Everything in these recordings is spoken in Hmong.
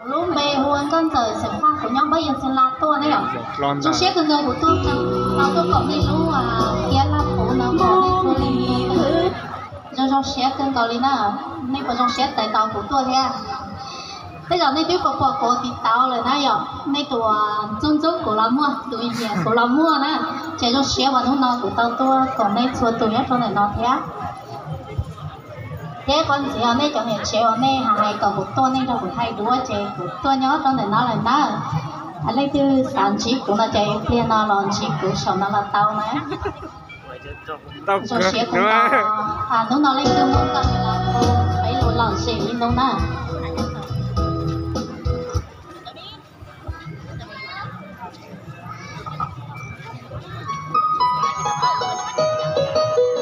Lub npe hu ua Nkauj Ntxawm, xeem Faj, kuv nyob Npab Yas Xees Las tuaj ne yom. Zoo siab kawg nkaus kuv tuaj tau tuaj pom nej lub kiab laj puv no, pom nej txhua leej txhua tus. Zoo zoo siab kawg nkaus li na. Nej puas zoo siab tais tos kuv tuaj thiab? Tej zaum nej twb pom pom kuv tiv tauv lawm na yom. Nej tus ntxub ntxub kuv los muaj, tus nyiam kuv los muaj na. Ces zoo siab uas hnub no kuv tau tuaj koom nej txhua tus nyob rau ntawm no thiab. Thiab qhov ntxiv os, nej cov niam tsev uas nej hais kom kuv tuaj, nej nrog kuv thaij duab ces kuv tuaj nyob rau ntawm no lawm na. Leej twg xav ntsib kuv no ces pliag no los ntsib kuv saum no los tau na. Zoo siab kawg nkaus. Hnub no leej twg muaj nyiam los hu peb los lom zem ib hnub na.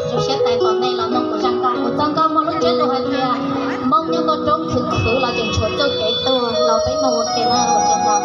Zoo siab tais tos nej los mloog kuv zaj nkauj. Kuv txoj nkauj muaj lub ntsiab lus hais tias Hmoob nyob nkauj roob khwv khwv los tseem tshuav txuj kev tuag, los peb mloog ua ke na, ua tsaug ntau.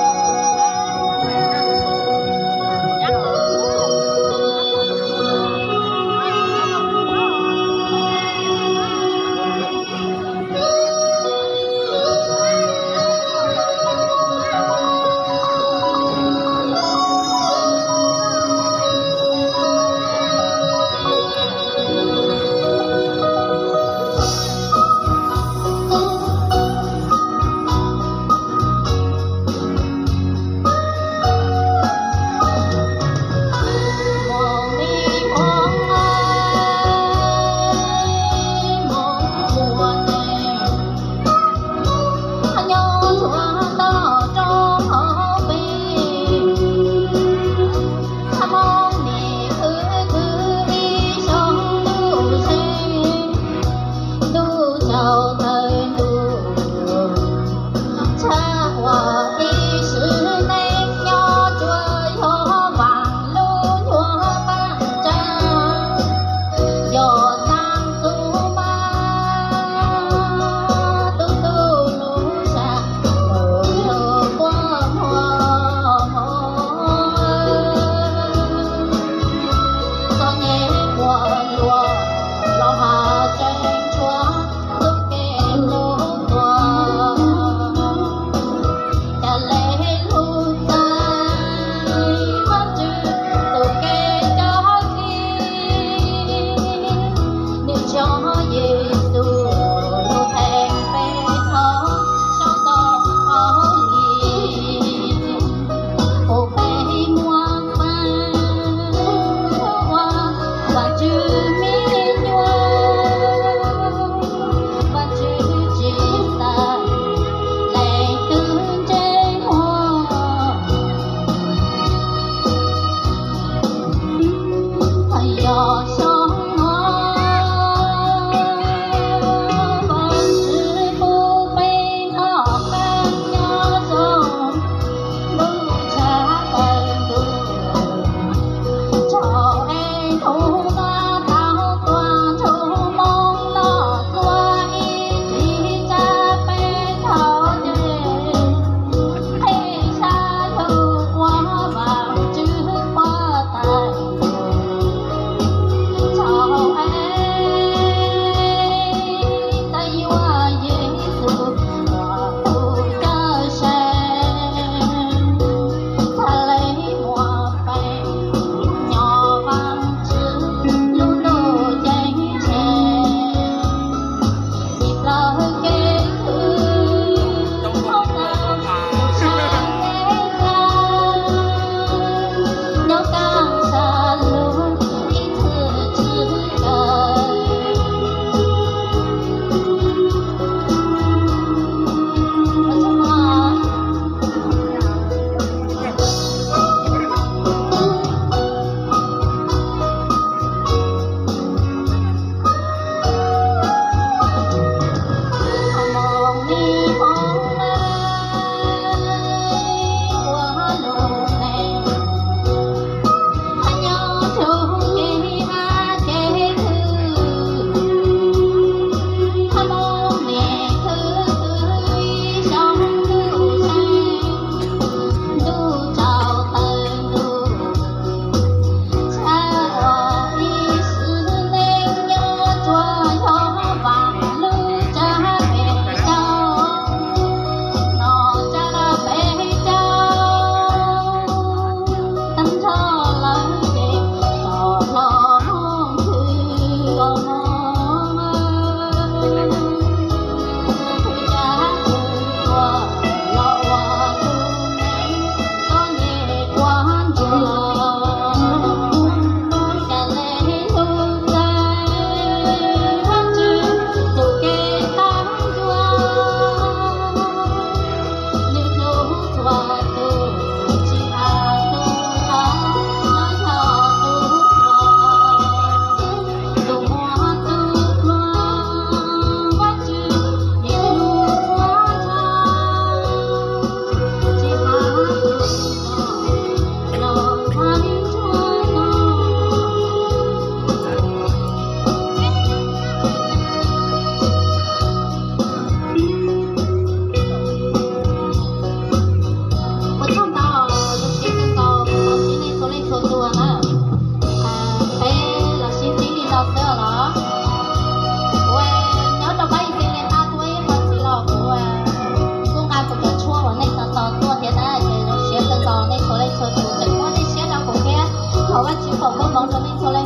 Txhua leej txhua